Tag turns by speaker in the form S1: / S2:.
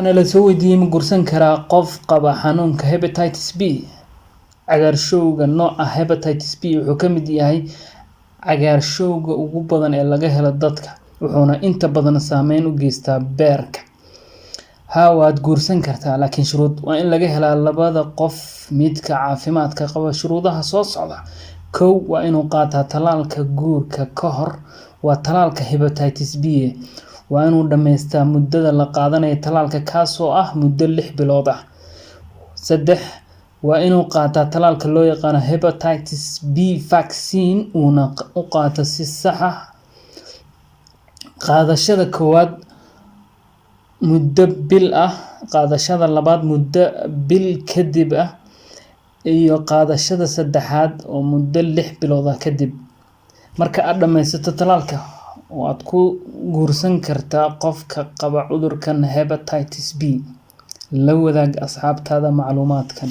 S1: Waxaana la soo weydiiyey, ma guursan karaa qof qaba xanuunka Hepatitis B? Cagaarshowga nooca Hepatitis B wuxuu ka mid yahay cagaarshowga ugu badan ee laga helo dadka, wuxuuna inta badan saameyn u geystaa beerka. Haa, waad guursan kartaa, laakiin shuruud: waa in laga helaa labada qof midka caafimaadka qaba shuruudaha soo socda. 1, waa inuu qaataa tallaalka guurka ka hor, waa tallaalka Hepatitis B. Waa inuu dhammaystaa muddada la qaadanayo tallaalka, kaasoo ah muddo 6 bilood ah. 3, waa inuu qaataa tallaalka loo yaqaano Hepatitis B vaccine, uuna u qaato si sax ah. Qaadashada koowaad muddo bil ah, qaadashada labaad muddo bil kadib ah, iyo qaadashada saddexaad oo muddo 6 bilood ah kadib. Marka aad dhammaysato tallaalka, waad ku guursan kartaa qofka qaba cudurkan Hepatitis B. La wadaag asxaabtaada macluumaadkan.